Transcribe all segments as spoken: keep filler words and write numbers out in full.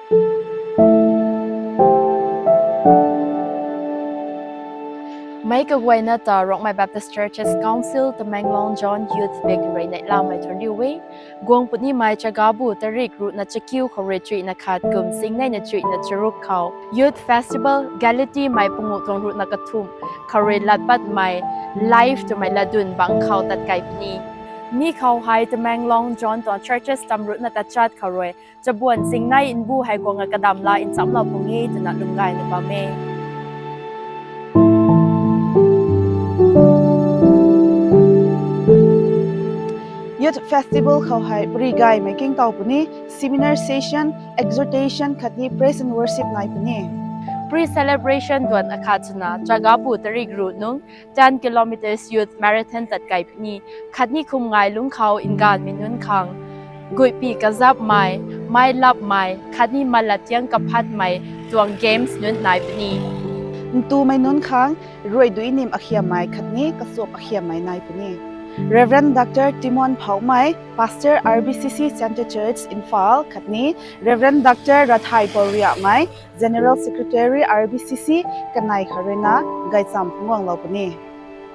Meic kaguayna ta Rongmei Baptist Churches Council Tamenglong Zone Youth Big rui neihlamei thuanc riu e. Guang punimei Chagabu tarik ruhna chakiu khou rui chuihna khat kum singneina chuihna charuk khou Youth Festival Galatimei panguh tuang ruhna kathumh khou rui latpatmei live twmei latdyn bangc khou tat kei puni. Mi khou hei Tamenglong Zone tuang churches tam ruhna tachat khou rui chabuan singnei nbu hei guang a kadamla nchamlou puni twna lunggaina bam e. Youth Festival khou hei pary gaymei kingtow puni, seminar session, exhortation khatni praise and worship nai puni. Pre-celebration duan akhat swna Chagabu tarik ruh nung ten kilometers youth marathon tat kei puni, khatni khum ngai lungc khou nganvmei nunc khang guihpy kazapmei, mei lapmei khatni mat lat tiang kaphatmei tuang games nunc nai puni. Ntumei nunc khang ruaiduinim akhiammei khatni kasuam akhiammei nai puni. Reverend Doctor Timon Phoumei, Pastor R B C C Centre Church Imphal khatni Reverend Doctor Rathai Pouriamei, General Secretary R B C C kanei khou ruina gaychamv phungc guanglou puni.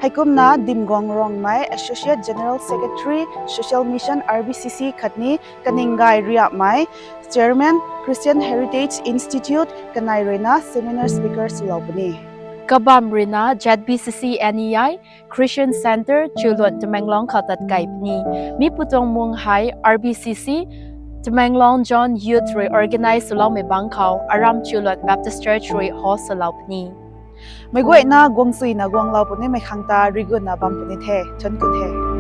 Heikumna Dimguang Rongmei, Associate General Secretary Social Mission R B C C khatni Kaninggai Riamei, Chairman Christian Heritage Institute kanei ruina seminar speaker swlou puni. Kabam ruina Z B C C N E I Christian Centre Chulun Tamenglong khou tat kei puni. Mi pu tuang mung hei R B C C Tamenglong Zone Youth rui organize swloumei bangc khou Aram Chulun Baptist Church rui host swlou puni. Meic guayna guangsuina guanglou punimei khang ta rigutna bam puni the, thuanc ku the.